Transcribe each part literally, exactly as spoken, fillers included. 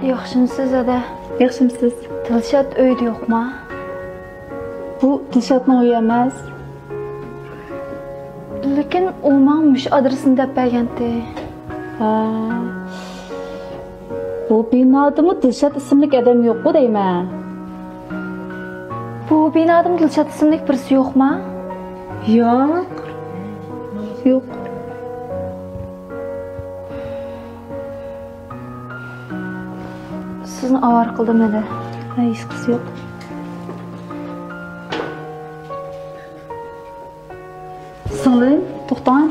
ياخشىمسىز، ھەدە؟ ياخشىمسىز؟ دىلشات ئۆيدە يوقما؟ بۇ دىلشاتنىڭ ئۆيى ئەمەس. لېكىن ئۇ ماڭا مۇشۇ ئادرېسنى دەپ بەرگەنتى. ھە. بۇ بىنادىمۇ دىلشات ئىسىملىك ئادەم يوققۇ دەيمەن. بۇ بىنادىمۇ دىلشات ئىسىملىك بىرسى يوقما؟ ياق. يوق. سىزنى ئاۋارە قىلدىم ھەدە. ھە، ھېچقىسى يوق. سىڭلىم، توختاڭ.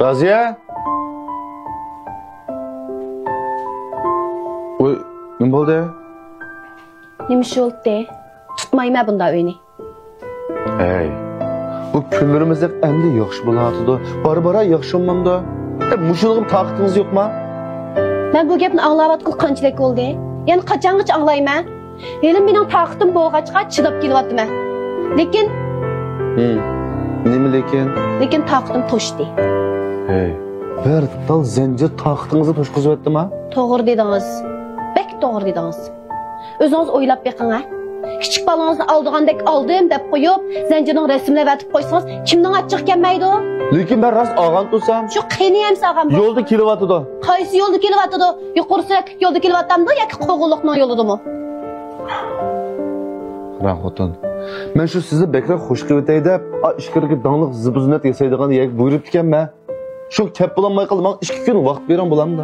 رازىيە؟ ۋوي، نېمە بولدى؟ نېمە ئىش بولدى؟ تۇتمايمەن بۇنداق ئۆينى. ھەي، بۇ كۈنلىرىمىزدەك ئەمدى ياخشى بولۇۋاتىدۇ. بارا-بارا ياخشى بولمامدۇ؟ ئە، مۇشۇنىڭغىمۇ تاقىتىڭىز يوقما؟ مەن بۇ گەپنى ئاڭلاۋاتقىلى قانچىلىك بولدى؟ يەنە قاچانغىچە ئاڭلايمەن؟ ھېلىمۇ مېنىڭ تاقىتىم بولغاچقا چىداپ كېلىۋاتىمەن. لېكىن ھىم، نېمە لېكىن؟ لېكىن تاقىتىم توشتى. ھەي، بىر تال زەنجىر تاقىتىڭىزنى توشقۇزۇۋەتتىما؟ توغرا دېدىڭىز. بەك توغرا دېدىڭىز. ئۆزىڭىز ئويلاپ بېقىڭ ھە. كىچىك بالىڭىزنى ئالىدىغاندەك ئالدىم دەپ قويۇپ، زەنجىرنىڭ رەسىمىنى ئەۋەتىپ قويسىڭىز، كىمنىڭ ئاچچىقى كەلمەيدۇ؟ لېكىن مەن راست ئالغان تۇرسام. شۇ قېنى ئەمسە ئالغان بولسا؟ يولدا كېلىۋاتىدۇ. قايسى يولدا كېلىۋاتىدۇ؟ يۇقىرى سۈرئەتلىك يولدا كېلىۋاتامدۇ ياكى قوغۇنلۇقنىڭ يولىدىمۇ؟ قاراڭ خوتۇن، مەن شۇ سىزنى بەكرەك خۇش قىلىۋېتەي دەپ، ئا ئىچكىرىدىكى داڭلىق زىبۇ-زىننەت ياسايدىغان يەرگە بۇيرۇپتىكەنمەن. شۇ كەپ بولالماي قالدى، ماڭا ئىككى كۈن ۋاقىت بېرىڭ بولامدۇ؟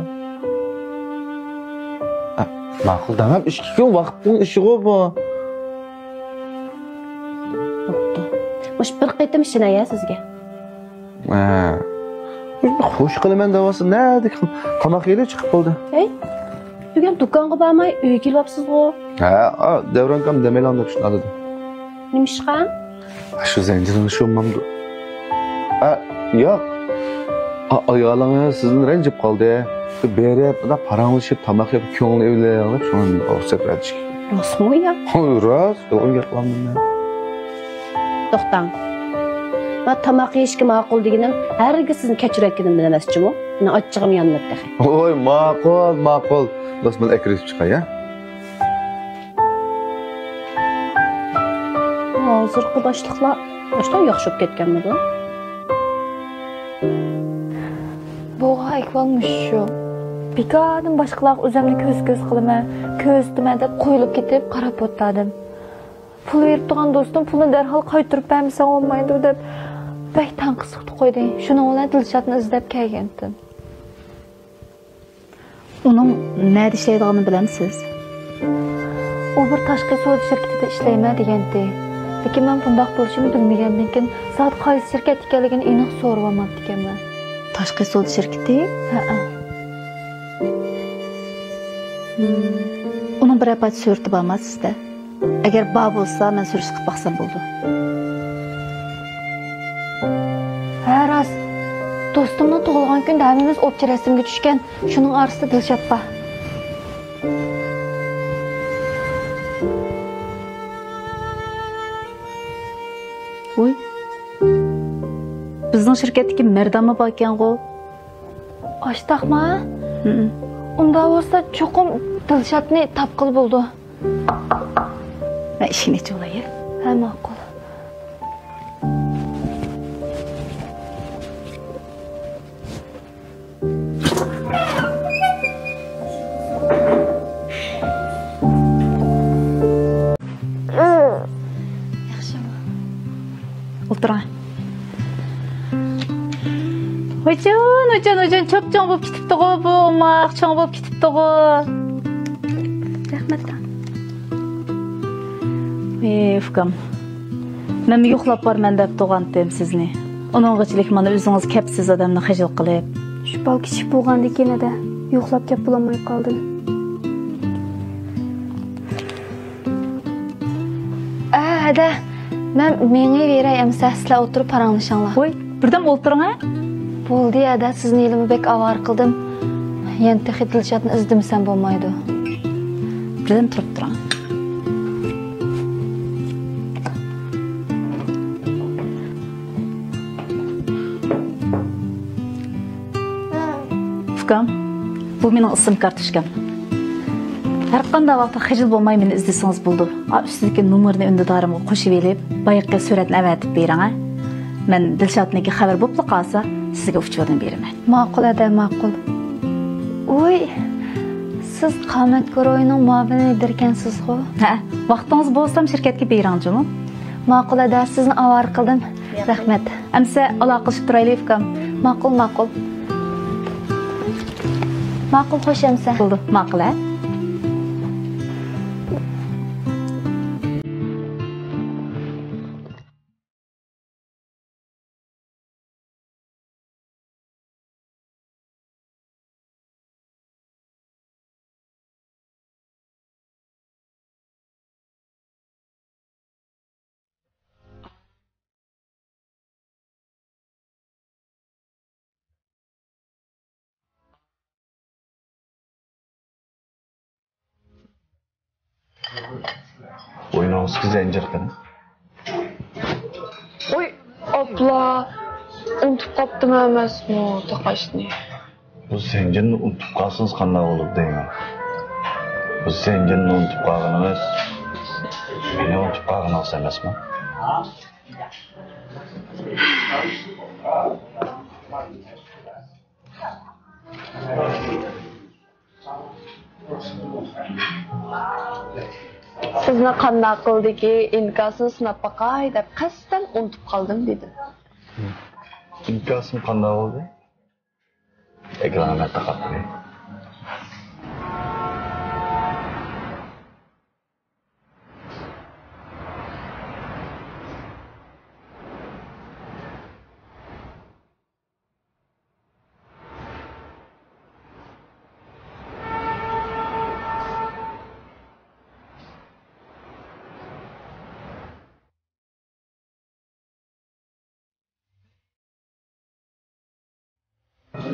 ئە، ماقۇل دەڭ، ئىككى كۈن ۋاقىتنىڭ ئىشىغۇ بۇ. بوپتۇ. مۇشۇ بىر قېتىم ئىشىنەي ھە سىزگە. ھە. خوش قىلىمەن دەۋاتسا، نەدىكى تاماق يەيلى چىقىپ بولدى. ھەي، بۈگۈن دۇكانغا بارماي ئۆيگە كېلىۋاپسىزغۇ؟ ھە، ئا، دەۋرانكام دەمەيلا دەپ شۇنداق دېدى. نېمىشقا؟ شۇ زەنجىرنى شۇ مامدۇ؟ ئا، ياق. ئا، ئايالىڭىز سىزدىن رەنجىپ قالدى. بېرىپ، مۇنداق پاراڭلىشىپ، تاماق يەپ، كۆڭلىنى ئېلىۋېلىڭ دەپ شۇڭا رۇخسەت بەردى. راستمۇ يا؟ ھوي، راست. يالغان گەپ قىلامدىمەن مەن؟ توختاڭ. مانا تاماق يېيىشكە ماقۇل دېگىنىم ھەرگىز سىزنى كەچۈرەتكىنىمدىن ئەمەس جۇمۇ. مېنىڭ ئاچچىقىم يانمىدى تېخى. ھوي، ماقۇل، ماقۇل. بولسا مانا ئەكىرىپ چىقاي ھە. ھازىرقى باشلىقلار باشتا ياخشى بولۇپ كەتكەنمىدۇ؟ بولغان ئەھۋال مۇشۇ. بىكاردىن باشقىلارغا ئۆزۈمنى كۆز-كۆز قىلىمەن، كۆرسىتىمەن دەپ قويۇلۇپ كېتىپ قاراپ ئولتۇردۇم. پۇل بېرىپ تۇرغان دوستۇم پۇلنى دەرھال قايتۇرۇپ بەرمىسەڭ بولمايدۇ دەپ بەك تەڭقىسلىقتا قويدى. شۇنىڭ بىلەن دىلشاتنى ئىزدەپ كەلگەنتىم. ئۇنىڭ نەدە ئىشلەيدىغانلىقىنى بىلەمسىز؟ ئۇ بىر تاشقى سودا شىركىتىدە ئىشلەيمەن دېگەنتى. لېكىن مەن بۇنداق بولۇشىنى بىلمىگەندىن كېيىن، زادى قايسى شىركەت ئىكەنلىكىنى ئېنىق سورىۋالماپتىكەنمەن. تاشقى سودا شىركىتى؟ ھەئە. ئۇنىڭ بىرەر پارچە سۈرىتى بارما سىزدە؟ ئەگەر بار بولسا، مەن سۈرۈشتە قىلىپ باقسام بولىدۇ. ھە، راست. دوستۇمنىڭ تۇغۇلغان كۈنىدە ھەممىمىز ئوپچە رەسىمگە چۈشكەن. شۇنىڭ ئارىسىدا دىلشات بار. ۋوي. بىزنىڭ شىركەتتىكى مەردانمۇ باركەنغۇ؟ ئاشتاقما؟ ھىم. ئۇنداق بولسا، چوقۇم دىلشاتنى تاپقىلى بولىدۇ. مەن ئىشىكنى ئېچىۋالاي. ھە، ماقۇل. ياخشىمۇ؟ ئولتۇرۇڭ. ھويجان، ھويجان، ھويجان، چوپچوڭ بولۇپ كېتىپتىغۇ بۇ ئوماق، چوڭ بولۇپ كېتىپتىغۇ. رەھمەت. ئى، ئۇكام. مەنمۇ يوقلاپ بارىمەن دەپ تۇرغانتىم سىزنى. ئۇنىڭغىچىلىك مانا ئۆزىڭىز كەپسىز ئادەمنى خىجىل قىلىپ. شۇ بالا كىچىك بولغاندىكىن ھەدە يوقلاپ كەپ بولالماي قالدىم. ھەدە، مەن مېڭىۋېرەي ئەمسە، سىلەر ئولتۇرۇپ پاراڭلىشىڭلار. ۋوي، بىردەم ئولتۇرۇڭ ھە. بولدى ھەدە، سىزنى ھېلىمۇ بەك ئاۋارە قىلدىم. يەنە تېخى دىلشاتنى ئىزدىمىسەم بولمايدۇ. بىردەم تۇرۇپ تۇرۇڭ. ئۇكام، بۇ مېنىڭ ئىسىم كارتوچكام. ھەر قانداق ۋاقىتتا خىجىل بولماي مېنى ئىزدىسىڭىز بولىدۇ. ئا، ئۈستىدىكى نومۇرنى ئۈندىدارىمغا قوشۇۋېلىپ، بايىقى سۈرەتنى ئەۋەتىپ بېرىڭ ھە. مەن دىلشاتنىڭكى خەۋىرى بوپلا قالسا، سىزگە ئۇچۇرنى بېرىمەن. ماقۇل ھەدە، ماقۇل. ۋوي، سىز قامەت گۇرۇھىنىڭ مۇئاۋىنى دەركەنسىزغۇ؟ ھە، ۋاقتىڭىز بولسام شىركەتكە بېرىڭ جۇمۇ. ماقۇل ھەدە، سىزنى ئاۋارە قىلدىم. رەھمەت. ئەمسە ئالاقىلىشىپ تۇرايلى، ئۇكام. ماقۇل، ماقۇل. ماقۇل، خوش ئەمسە. بولدى، ماقۇل ھە. بوينۇڭىزدىكى زەنجىر قېنى؟ ۋوي، ئاپلا، ئۇنتۇپ قاپتىمەن ئەمەسمۇ تاقاشنى. بۇ زەنجىرنى ئۇنتۇپ قالسىڭىز قانداق بولىدۇ دەيمەن. بۇ زەنجىرنى ئۇنتۇپ قالغىنىڭىز مېنى ئۇنتۇپ قالغىنىڭىز ئەمەسمۇ؟ سىزنى قانداق قىلدىكى، ئىنكاسىنى سىناپ باقاي دەپ قەستەن ئۇنتۇپ قالدىم دېدىم. ئىنكاسىم قانداق بولدى؟ ئېكرانغا تاقاپ قوياي.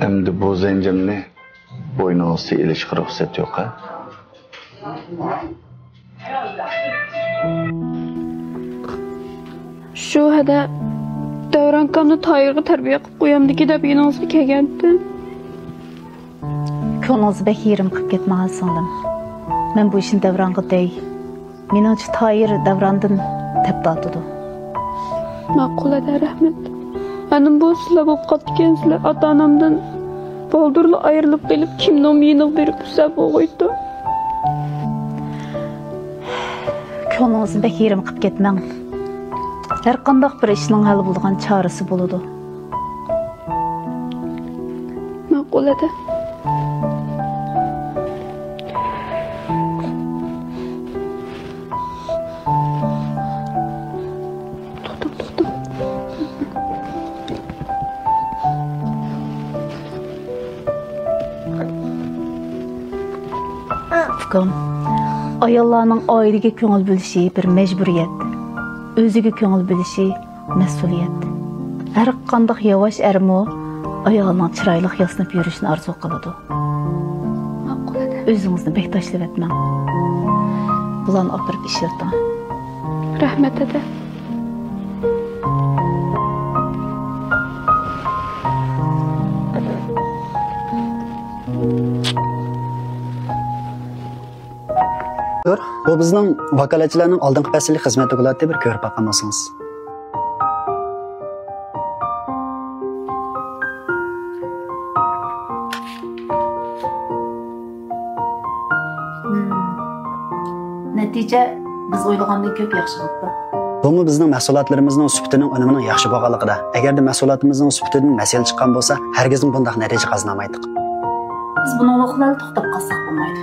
ئەمدى بۇ زەنجىرنى بوينىڭىزدا ئېلىشقا رۇخسەت يوق ھە؟ شۇ ھەدە دەۋرانكامنى تايىرغا تەربىيە قىلىپ قويامدىكى دەپ يېنىڭىزغا كەلگەنتىم. كۆڭلىڭىزنى بەك يېرىم قىلىپ كەتمەڭ سىڭلىم. مەن بۇ ئىشنى دەۋرانغا دەي. مېنىڭچە تايىر دەۋراندىن تەپ تارتىدۇ. ماقۇل ھەدە، رەھمەت. ئەنە بۇ سىلەر بولۇپ قاپتىكەنسىلەر، ئاتا-ئانامدىن بالدۇرلا ئايرىلىپ قېلىپ، كىمنىڭ يېنىغا بېرىپ ئۆتسە بولغىيتتۇ. كۆڭلىڭىزنى بەك يېرىم قىلىپ كەتمەڭ. ھەر قانداق بىر ئىشنىڭ ھەل بولىدىغان چارىسى بولىدۇ. ماقۇل ھەدە. توختاڭ، توختاڭ. ئۇكام، ئاياللارنىڭ ئائىلىگە كۆڭۈل بۆلۈشى بىر مەجبۇرىيەت، ئۆزىگە كۆڭۈل بۆلۈشى مەسئۇلىيەت. ھەر قانداق ياۋاش ئەرمۇ ئايالىنىڭ چىرايلىق ياسىنىپ يۈرۈشىنى ئارزۇ قىلىدۇ. ماقۇل ھەدە. ئۆزىڭىزنى بەك تاشلىۋەتمەڭ. بۇلارنى ئاپىرىپ ئىشلىتىڭ. رەھمەت ھەدە. بۇ بىزنىڭ ۋاكالەتچىلەرنىڭ ئالدىنقى پەسىللىك خىزمەت دوكلاتى، بىر كۆرۈپ باققان بولسىڭىز. نەتىجە بىز ئويلىغاندىن كۆپ ياخشى بوپتۇ. بۇمۇ بىزنىڭ مەھسۇلاتلىرىمىزنىڭ سۈپىتىنىڭ، ئۈنۈمىنىڭ ياخشى بولغانلىقىدا. ئەگەردە مەھسۇلاتىمىزنىڭ سۈپىتىدىن مەسىلە چىققان بولسا، ھەرگىزمۇ بۇنداق نەتىجە قازىنالمايتتۇق. بىز بۇنىڭغا خېلى توختاپ قالساق بولمايدۇ.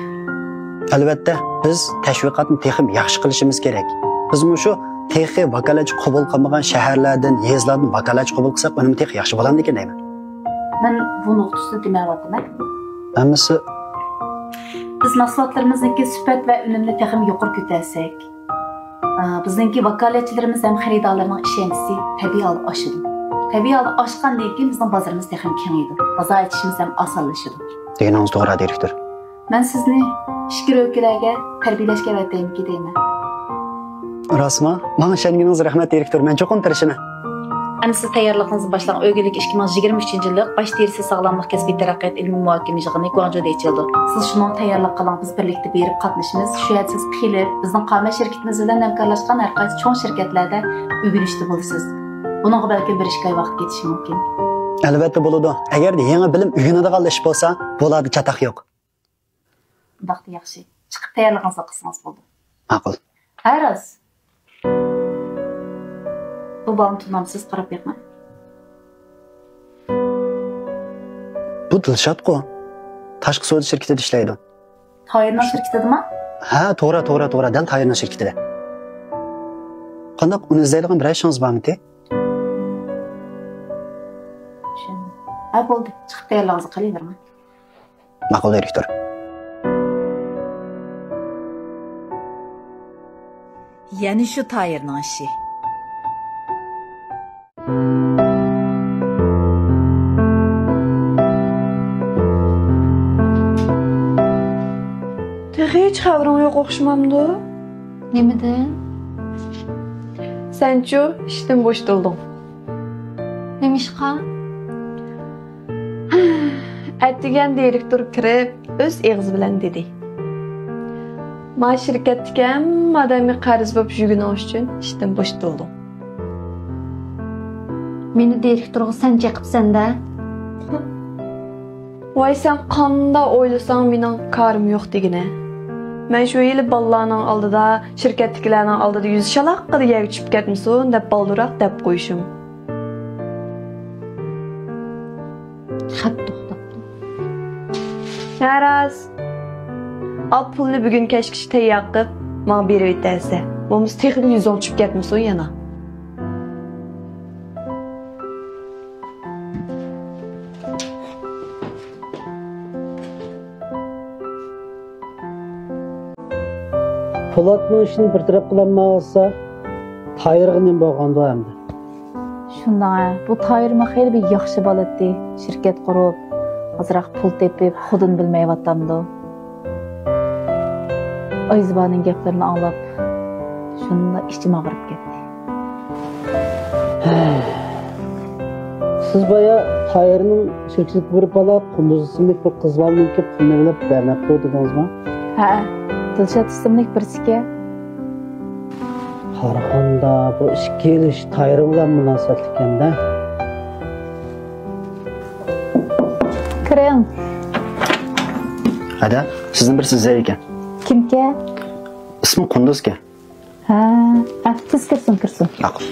ئەلۋەتتە، بىز تەشۋىقاتنى تېخىمۇ ياخشى قىلىشىمىز كېرەك. بىز مۇشۇ تېخى ۋاكالەتچى قوبۇل قىلمىغان شەھەرلەردىن، يېزىلاردىن ۋاكالەتچى قوبۇل قىلساق، ئۈنۈمى تېخى ياخشى بولامدىكىن دەيمەن. مەن بۇ نۇقتا ئۈستىدە دېمەۋاتىمەن. ھەممىسى. بىز مەھسۇلاتلىرىمىزنىڭكى سۈپەت ۋە ئۈنۈمىنى تېخىمۇ يۇقىرى كۆتەرسەك، ئا، بىزنىڭكى ۋاكالەتچىلىرىمىز ھەم خېرىدارلارنىڭ ئىشەنچىسى تەبىئىي ھالدا ئاشىدۇ. تەبىئىي ھالدا ئاشقاندىن كېيىن بىزنىڭ بازىرىمىز تېخىمۇ كېڭىيىدۇ. بازار ئېچىشىمىز ھەم ئاسانلىشىدۇ. دېگىنىڭىز توغرا، دىرېكتور. مەن سىزنى ئىچكىرى ئۆلكىلەرگە تەربىيەلەشكە ئەۋەتەيمىكىن دەيمەن. راستمۇ؟ ماڭا ئىشەنگىنىڭىزگە رەھمەت، دىرېكتور. مەن چوقۇم تىرىشىمەن. ئەمدى سىز تەييارلىقىڭىزنى باشلاڭ. ئۆگۈنلۈك ئىككى مىڭ يىگىرمە ئۈچىنچى يىللىق باش تېرىسى ساغلاملىق كەسپىي تەرەققىيات ئىلمىي مۇھاكىمە يىغىنى گۇاڭجۇدا ئېچىلىدۇ. سىز شۇنىڭغا تەييارلىق قىلىڭ، بىز بىرلىكتە بېرىپ قاتنىشىمىز. شۇ يەردە سىز قېلىپ، بىزنىڭ قامەت شىركىتىمىز بىلەن ھەمكارلاشقان ھەر قايسى چوڭ شىركەتلەردە ئۆگىنىشتە بولىسىز. بۇنىڭغا بەلكىم بىر ئىككى ئاي ۋاقىت كېتىشى مۇمكىن. ئەلۋەتتە بولىدۇ. ئەگەردە يېڭى بىلىم ئۆگىنىدىغان ئىش بولسا، بۇلاردا چاتاق يوق. ئۇنداقتا ياخشى. چىقىپ تەييارلىقىڭىزنى قىلسىڭىز بولدى. ماقۇل. ھە، راست. بۇ بالىنى تونامسىز، قاراپ بېقىڭ. بۇ دىلشاتقۇ. تاشقى سودا شىركىتىدە ئىشلەيدۇ. تايىرنىڭ شىركىتىدىما؟ ھە، توغرا، توغرا، توغرا. دەل تايىرنىڭ شىركىتىدە. قانداق، ئۇنى ئىزدەيدىغان بىرەر ئىشىڭىز بارمىدى؟ چۈشەندىم. ھە، بولدى. چىقىپ تەييارلىقىڭىزنى قىلىۋېرىڭ. ماقۇل، دىرېكتور. يەنە شۇ تايىرنىڭ ئىشى. تېخى ھېچ خەۋىرىڭ يوق ئوخشىمامدۇ؟ نېمىدىن؟ سەنچۇ ئىشتىن بوشىتىلدىڭ. نېمىشقا؟ ئەتىگەن دىرېكتور كىرىپ، ئۆز ئېغىزى بىلەن دېدى، ما شىركەتتىكى ھەممە ئادەمگە قەرز بولۇپ يۈرگىنىڭ ئۈچۈن ئىشتىن بوشىتىلدىڭ. مېنى دىرېكتورغا سەن چېقىپسەن-دە. ۋاي، سەن قانداق ئويلىساڭ، مېنىڭ كارىم يوق دېگىنە. مەن شۇ ھېلى بالىلارنىڭ ئالدىدا، شىركەتتىكىلەرنىڭ ئالدىدا يۈزى شالاققىدە يەرگە چۈشۈپ كەتمىسۇن دەپ بالدۇرراق دەپ قويۇشۇم. خەت توختاپتۇ. ھە، راست. ئا، پۇلنى بۈگۈن كەچكىچە تەييار قىلىپ، ماڭا بېرىۋېتەرسەن. بولمىسا تېخىمۇ يۈزۈڭ چۈشۈپ كەتمىسۇن يەنە. پولاتنىڭ ئىشىنى بىر تەرەپ قىلالمايۋاتسا، تايىرغا نېمە بولغاندۇ ئەمدى؟ شۇنداق، ھە. بۇ تايىرمۇ خېلى بىر ياخشى بالا ئىدى. شىركەت قۇرۇپ، ئازراق پۇل تېپىپ، خۇدىنى بىلمەيۋاتامدۇ. ئايزىبانىڭ گەپلىرىنى ئاڭلاپ، شۇنداق ئىچىم ئاغرىپ كەتتى. سىز بايا تايىرنىڭ شىركىتىگە بىر بالا قۇندۇز ئىسىملىك بىر قىز بالىنىڭكى پۇلىنى ئېلىپ بەرمەپتۇ دېدىڭىزمۇ؟ ھەئە، دىلشات ئىسىملىك بىرسىكەن. قارىغاندا بۇ ئىككى يىل ئىش تايىر بىلەن مۇناسىۋەتلىككەن-دە. كىرىڭ. ھەدە، سىزدىن بىرسى ئىزدەيدىكەن. كىمكەن؟ ئىسمى قۇندۇزكەن. ھە، ھە، تېز كىرسۇن، كىرسۇن. ماقۇل.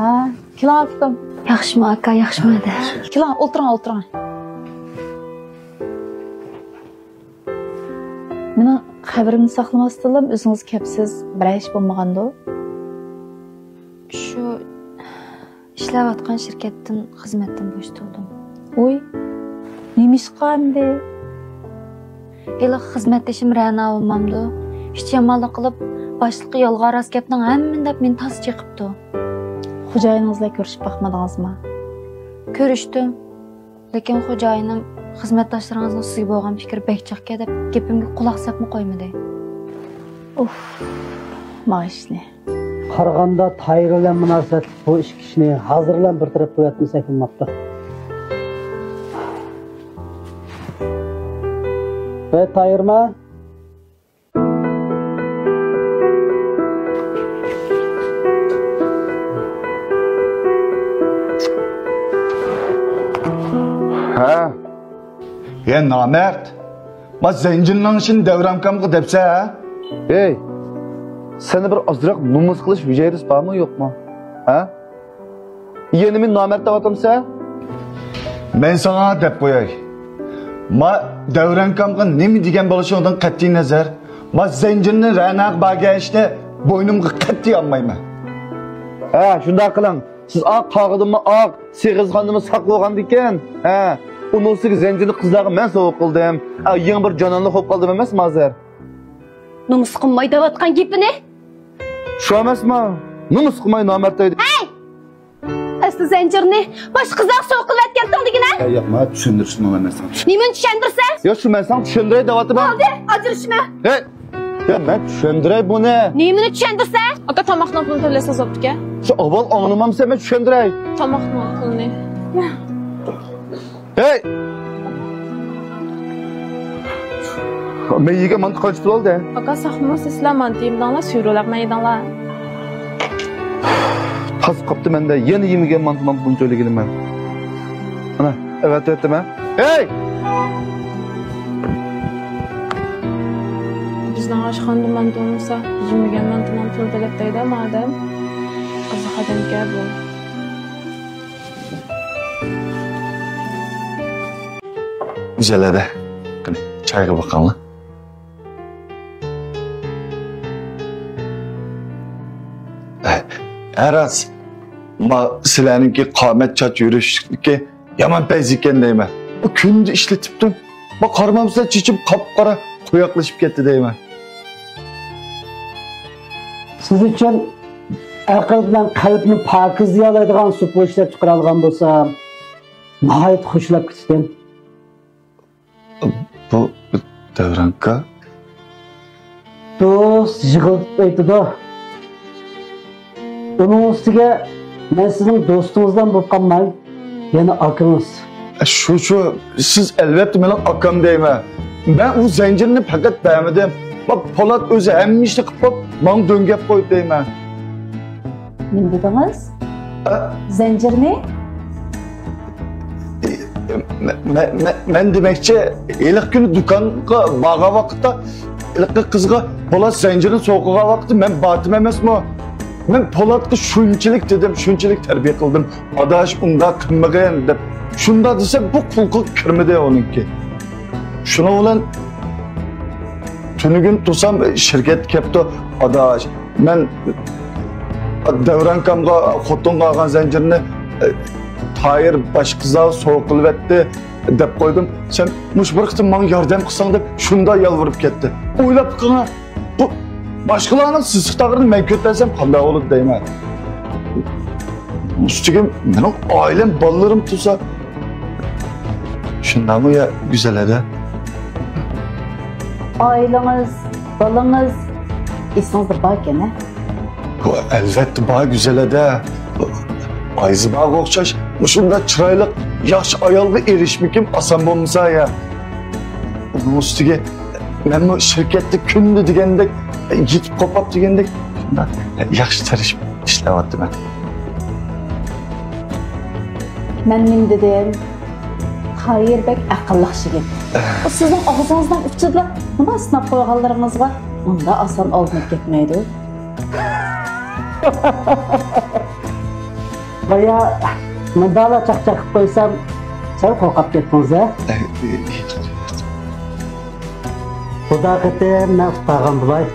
ھە، كېلىڭ، ئاكام. ياخشىمۇ، ئاكا؟ ياخشىمۇ، ھەدە؟ كېلىڭ، ئولتۇرۇڭ، ئولتۇرۇڭ. مېنىڭ خەۋىرىمنى ساقلىماستىنلا ئۆزىڭىز كەپسىز، بىرەر ئىش بولمىغاندۇ؟ شۇ ئىشلەۋاتقان شىركەتتىن خىزمەتتىن بوشىتىلدىم. ۋوي، نېمىشقا ئەمدى؟ ھېلىقى خىزمەتدىشىم رەنا بولمامدۇ؟ ئىچى يامانلىق قىلىپ، باشلىققا يالغان راست گەپنىڭ ھەممىنى دەپ مېنى تاس چېقىپتۇ. خوجايىنىڭىز بىلەن كۆرۈشۈپ باقمىدىڭىزمۇ؟ كۆرۈشتۈم. لېكىن خوجايىنىم خىزمەتداشلىرىڭىزنىڭ سىزگە بولغان پىكرى بەك جىقكەن دەپ گېپىمگە قۇلاق سەپمۇ قويمىدى. ئۇف، مانا ئىشنى. قارىغاندا تايىر بىلەن مۇناسىۋەتلىك بۇ ئىككى ئىشنى ھازىرلا بىر تەرەپ قىلىۋەتمىسەك بولماپتۇ. ۋەي، تايىرما؟ ھە؟ يە نامەرد! ما زەنجىرنىڭ ئىشىنى دەۋرانكامغا دەپسە، ھە؟ ھەي! سەندە بىر ئازراق نومۇس قىلىش ھۈجەيرىسى بارمۇ، يوقمۇ؟ ھە؟ يەنە مېنى نامەرد دەۋاتامسەن؟ مەن ساڭا دەپ قوياي. ما دەۋرانكامغا نېمە دېگەن بولۇشۇڭدىن قەتئىينەزەر، ما زەنجىرنى رەناغا بەرگەن ئىشنى بوينۇمغا قەتئىي ئالمايمەن. ھە، شۇنداق قىلىڭ. سىز ئاق قاغىدىمۇ ئاق، سېغىزخاندىمۇ ساق بولغاندىكىن. ھە، ئۇنىڭ ئۈستىگە زەنجىرنى قىزلارغا مەن سوۋغا قىلدىم. ئا، يېڭى بىر جانانلىق بولۇپ قالدىم ئەمەسمۇ ھازىر؟ نومۇس قىلماي دەۋاتقان گېپىنى. شۇ ئەمەسمۇ؟ نومۇس قىلماي نامەرد دەيدۇ. ھەي! ئەسلى زەنجىرنى باشقا قىزغا سوۋغا قىلىۋەتكەنتىڭ دېگىنە. ھەي، ياق، ماڭا چۈشەندۈرۈشنىڭ ئەمەس. نېمىنى چۈشەندۈرسەن؟ يا شۇ مەن ساڭا چۈشەندۈرەي دەۋاتىمەن. بولدى، ئاجرىشىمە. ھەي! يا مەن چۈشەندۈرەي بۇنى. نېمىنى چۈشەندۈرسەن؟ ئاكا، تاماقنىڭ پۇلىنى تۆلەسىڭىز بوپتىكەن. شۇ ئاۋۋال ئاڭلىمامسەن، مەن چۈشەندۈرەي. تاماقنىڭ پۇلىنى. ھەي! مەن يېگەن مانتا قانچە پۇل ئالدى؟ ئاكا، ساقمۇ سىزلەر مانتا يېمىدىڭلار، سۈرۈلەرمەن يېدىڭلار. تاز قاپتۇ مەندە، يەنە يېمىگەن مانتا، مانتا پۇلىنى تۆلىگىنى مەن. ئانا، ئەۋەتىۋەتتىمەن. ھەي! بىزنىڭ ئاشخانىدا مانتا بولمىسا، يېمىگەن مانتىنىڭ پۇلى تۆلەپ دەيدۇ ئادەم. قىزىق ئادەمكەن بۇ. گۈزەل ھەدە، قېنى، چايغا باقاڭلار. ھە راست، ما سىلەرنىڭكى قامەت چاچ يۈرۈشلۈكى يامان پەيزى ئىكەن دەيمەن. بۇ كۈندە ئىشلىتىپتۇ. ما قارىمامسىلەر چېچىم قاپقارا قويۇقلىشىپ كەتتى دەيمەن. سىز ئۈچۈن ئەقىل بىلەن قەلبنى پاكىزلىيالايدىغان سوپا ئىشلەپ چىقىرالىغان بولسام، ناھايىتى خۇشلاپ كېتىتتىم. بۇ دەۋرانكا دوست يىغلىتىپ ئېيتىدۇ. ئۇنىڭ ئۈستىگە مەن سىزنىڭ دوستىڭىزلا بولۇپ قالماي، يەنە ئاكىڭىز. شۇ، شۇ، سىز ئەلۋەتتە مېنىڭ ئاكام دەيمەن. مەن ئۇ زەنجىرنى پەقەت بەرمىدىم. باق، پولات ئۆزى ھەممە ئىشنى قىلىپ بوپ، ماڭا دۆڭگەپ قويدى دەيمەن. نېمە دېدىڭىز؟ ئە؟ زەنجىرنى؟ مە-، مە-، مە-، مەن دېمەكچى، ھېلىقى كۈنى دۇكانغا بارغان ۋاقىتتا، ھېلىقى قىزغا پولات زەنجىرنى سوۋغا قىلغان ۋاقىتتا مەن بارتىم ئەمەسمۇ؟ مەن پولاتقا شۇنچىلىك دېدىم، شۇنچىلىك تەربىيە قىلدىم. ئاداش، ئۇنداق قىلمىغىن دەپ. شۇنداق دېسە، بۇ قۇلىقىغا كىرمىدى ئۇنىڭكى. شۇنىڭ بىلەن تۈنۈگۈن تۇرسام، شىركەتكە كەپتۇ. ئاداش، مەن دەۋرانكامغا خوتۇنغا ئالغان زەنجىرنى، ئە، تاھىر باشقا قىزلارغا سوۋغا قىلىۋەتتى دەپ قويدۇم. سەن مۇشۇ بىر قېتىم ماڭا ياردەم قىلساڭ دەپ شۇنداق يالۋۇرۇپ كەتتى. ئويلاپ بېقىڭا، بۇ باشقىلارنىڭ سېسىق تاغرىنى مەن كۆتۈرسەم قانداق بولىدۇ دەيمەن. ئۈستىگە مېنىڭ ئائىلەم، بالىلىرىم تۇرسا. شۇنداقمۇ يا گۈزەل ھەدە؟ ئائىلىڭىز، بالىڭىز ئېسىڭىزدە باركەن ھە؟ بۇ ئەلۋەتتە بار گۈزەل ھەدە. ئايزى بارغا ئوخشاش مۇشۇنداق چىرايلىق ياخشى ئايالغا ئېرىشمىكىم ئاسان بولمىسا يا. ئۇنىڭ ئۈستىگە مەنمۇ شىركەتتە كۈندە دېگەندەك، يېتىپ قوپاپ دېگەندەك، شۇنداق ياخشى تىرىشىپ ئىشلەۋاتىمەن. مەن نېمە دېدىم؟ تاھىر بەك ئەقىللىق يىگىت. ئۇ سىزنىڭ ئاغزىڭىزنىڭ ئۇچىدىلا نېمە سىناپ قويغانلىرىڭىزغا ئۇنداق ئاسان ئالدىنىپ كەتمەيدۇ. بايا مۇنداقلا چاقچاق قىلىپ قويسام، سەل قورقۇپ كەتتىڭىز ھە؟ خۇدا قېتىم مەن قۇتقارغان بولاي.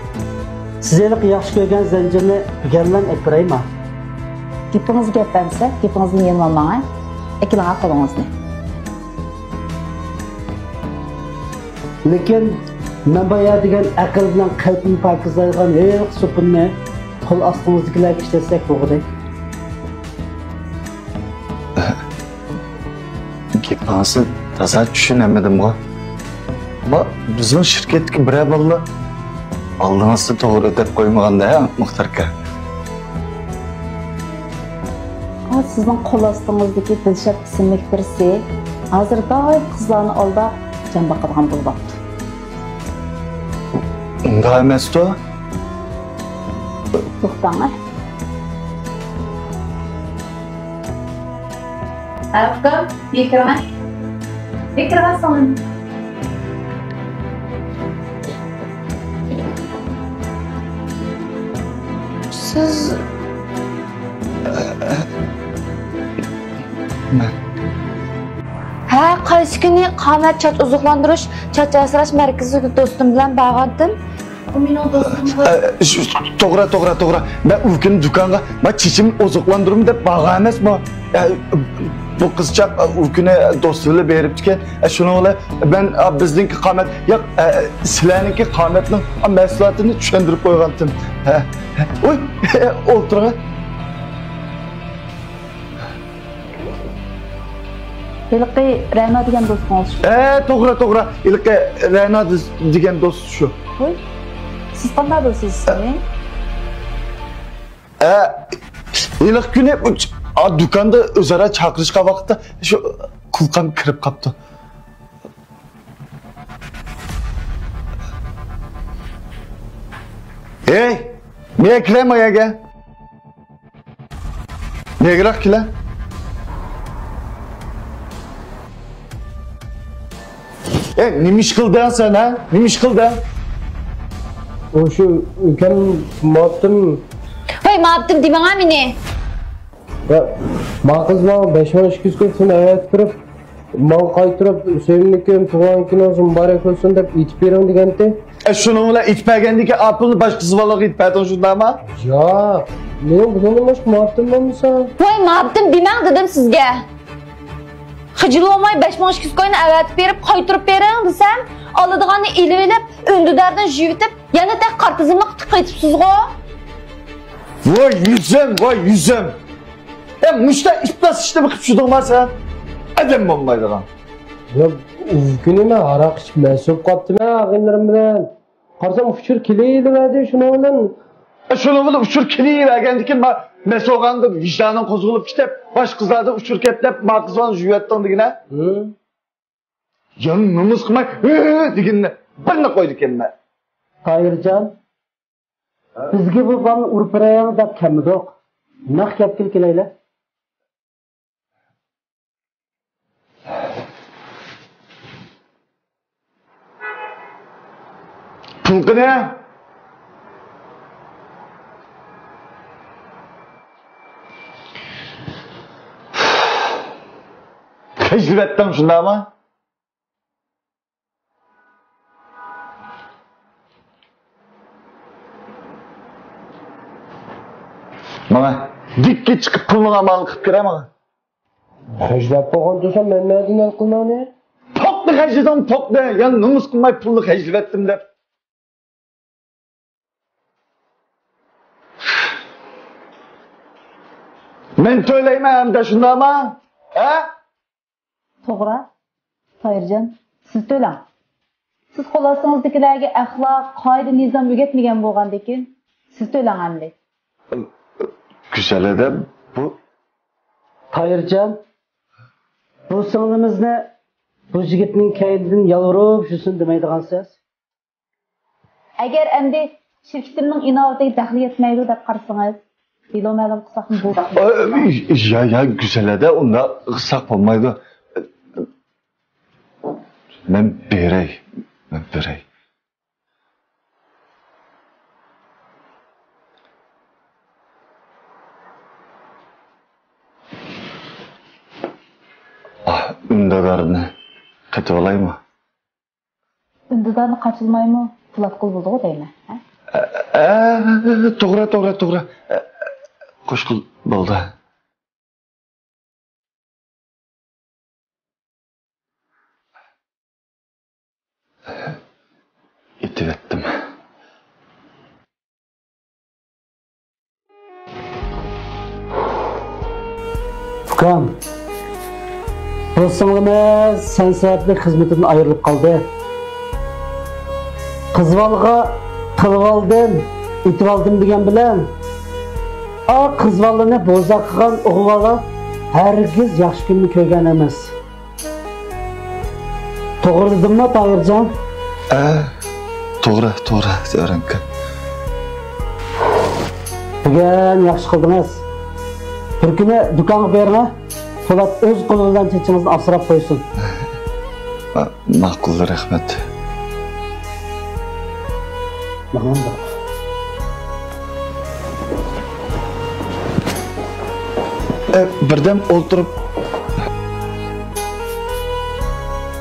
سىز ھېلىقى ياخشى كۆرگەن زەنجىرنى بۈگۈنلەن ئەكىرەيما؟ گېپىڭىز گەپ ئەمسە، گېپىڭىزدىن يېنىۋالماڭ ھە؟ ئەكېلىڭ قولىڭىزنى. لېكىن مەن بايا دېگەن ئەقىل بىلەن قەلبنى پاكىزلايدىغان ھېلىقى سوپۇننى قول ئاستىڭىزدىكىلەرگە ئىشلەتسەك بولغۇدەك. گېپىڭىزنى تازا چۈشىنەلمىدىمغۇ؟ ما بىزنىڭ شىركەتتىكى بىرەر بالىلار ئالدىڭىزدا توغرا دەپ قويمىغاندا ھە، مۇختەر ئاكا؟ ھا، سىزنىڭ قول ئاستىڭىزدىكى دىلشات ئىسىملىك بىرسى ھازىر دائىم قىزلارنى ئالداپ جان باقىدىغان بولۇۋاپتۇ. ئۇنداق ئەمەستۇ؟ توختاڭ ھە. ئاكام، بېكىرغان. بېكىرغان سالام. سىز ھە، قايسى كۈنى قامەت چاچ ئوزۇقلاندۇرۇش، چاچ ئاسراش مەركىزىگە دوستۇم بىلەن بارغانتىم. ئۇ مېنىڭ دوستۇم. ئە، شۇ، توغرا، توغرا، توغرا. مەن ئۇ كۈنى دۇكانغا، مەن چېچىمنى ئوزۇقلاندۇرىمەن دەپ بارغان ئەمەسمۇ؟ ئە، بۇ قىزچاق، ئە، ئۇ كۈنى دوستى بىلەن بېرىپتىكەن. ئە، شۇنىڭ بىلەن مەن، ئە، بىزنىڭكى قامەت، ياق، ئە، سىلەرنىڭكى قامەتنىڭ، ئە، مەھسۇلاتىنى چۈشەندۈرۈپ قويغانتىم. ھە، ھە. ئۇي، ئولتۇرۇڭ. ھېلىقى رەنا دېگەن دوستىڭىز شۇ؟ ئە، توغرا، توغرا. ھېلىقى رەنا دېگەن دوست شۇ. ھوي، سىز قانداق بىلىسىز ئىسمىنى؟ ئە، ھېلىقى كۈنى بۇ، ئا، دۇكاندا ئۆزئارا چاقىرىشقان ۋاقىتتا شۇ قۇلىقىم كىرىپ قاپتۇ. ھەي، نېگىر كېلە ما يەرگە؟ نېگىراق كېلە. ئەي، نېمە ئىش قىلدىڭ سەن، ھە؟ نېمە ئىش قىلدىڭ؟ ئۇ شۇ ئۆكەم ماۋۇتتىم. ھوي، ماۋۇتتىم دېمەڭە مېنى. يا، ما قىز ماڭا بەش مىڭ ئىككى يۈز كوي پۇلنى ئەۋەتىپ بېرىپ، ماڭا قايتۇرۇپ، «سۆيۈملۈكۈم، تۇغۇلغان كۈنىڭىز مۇبارەك بولسۇن» دەپ ئېيتىپ بېرىڭ دېگەنتى. ئە، شۇنىڭ بىلەن ئېيتىپ بەرگەندىكىن، ئا پۇلنى باشقا قىزۋالغا ئېيتىپ بەردىڭ، شۇنداقمۇ؟ ياق، مېنىڭ بۇنىڭدىن باشقا مۇھەببىتىم بولمىسا. ۋاي، مۇھەببىتىم دېمەڭ دېدىم سىزگە. خىجىل بولماي بەش مىڭ ئىككى يۈز كوينى ئەۋەتىپ بېرىپ، قايتۇرۇپ بېرىڭ دېسەم، ئالىدىغاننى ئېلىۋېلىپ، ئۈندىداردىن يۇيۇۋېتىپ، يەنە تېخى قارا تىزىملىققا تىقىۋېتىپسىزغۇ. ۋاي يۈزۈم، ۋاي يۈزۈم. ئە، مۇشتا ئىپلاس ئىشنى قىلىپ چۈشتۈڭما سەن؟ ئادەم بولمايدىغان. يا، ئۇ كۈنى مەن ھاراق ئىچىپ مەست بولۇپ قاپتىمەن ئاغىنىلىرىم بىلەن. قارىسام ئۇچۇر كېلىۋېرىدۇ شۇنىڭ بىلەن. ئە، شۇنىڭ بىلەن ئۇچۇر كېلىۋەرگەندىكىن ما مەست بولغاندا ۋىجدانىڭ قوزغىلىپ كېتىپ، باشقا قىزلاردا ئۇچۇر كەپ دەپ ما قىزلارنى يۇيۇۋەتتىڭ دېگىنە. ھە؟ يا نومۇس قىلماي، ھە دېگىنىنى بىرنى قويدىكەنمەن. تاھىرجان، بىزگە بۇ بالىنى ئۇرۇپ بېرەيلى دەپ كەلمىدۇق. نەق گەپكىلا كېلەيلى. پۇل قېنى؟ خەجلىۋەتتىڭ شۇنداقمۇ؟ ماڭا دىككە چىقىپ پۇلنىڭ ئامالىنى قىلىپ كىرە ماڭا. خەجلەپ بولغان تۇرسام مەن نەدىن ھەل قىلىمەن؟ پوقنى خەجلىدىڭ، پوقنى. يا نومۇس قىلماي پۇلنى خەجلىۋەتتىم دەپ. مەن تۆلەيمەن ئەمدى، شۇنداقمۇ؟ ھە؟ توغرا، تاھىرجان، سىز تۆلەڭ. سىز قول ئاستىڭىزدىكىلەرگە ئەخلاق، قائىدە-نىزام ئۆگەتمىگەن بولغاندىكىن، سىز تۆلەڭ ئەمدى. گۈزەل ھەدە بۇ. تاھىرجان، بۇ سىڭلىمىزنى بۇ يىگىتنىڭ كەينىدىن يالۋۇرۇپ يۈرسۇن دېمەيدىغانسىز؟ ئەگەر ئەمدى شىركىتىمنىڭ ئىناۋىتىگە دەخلى يەتمەيدۇ دەپ قارىسىڭىز، دېلو مەلۇم قىلساقمۇ بولىدۇ. ئا، يا، يا، گۈزەل ھەدە، ئۇنداق قىلساق بولمايدۇ. مەن بېرەي، مەن بېرەي. ئا، ئۈندىدارنى قېتىۋالايمۇ؟ ئۈندىدارنى قاچىلىمايمۇ پۇل ئاتقىلى بولىدىغۇ دەيمەن، ھە؟ ئە، ئە، توغرا، توغرا، توغرا. ئە، قوشقىل بولدى. ئېتىۋەتتىم. ئۇكام، بۇ سىڭلىمىز سەن سەۋەبلىك خىزمىتىدىن ئايرىلىپ قالدى. قىزۋالغا قىلىۋالدىم، ئېتىۋالدىم دېگەن بىلەن، ئا قىزۋالىنى بوزەك قىلغان ئوغۇلۋالا ھەرگىز ياخشى كۈننى كۆرگەن ئەمەس. توغرا دېدىممۇ، تاھىرجان؟ ئە، توغرا، توغرا، سۆرەڭكە. بۈگۈن ياخشى قىلدىڭىز. بىر كۈنى دۇكانغا بېرىڭە، پولات ئۆز قولى بىلەن چېچىڭىزنى ئاسراپ قويسۇن. ئە، ماقۇل، رەھمەت. ماڭىڭ. ئە، بىردەم ئولتۇرۇپ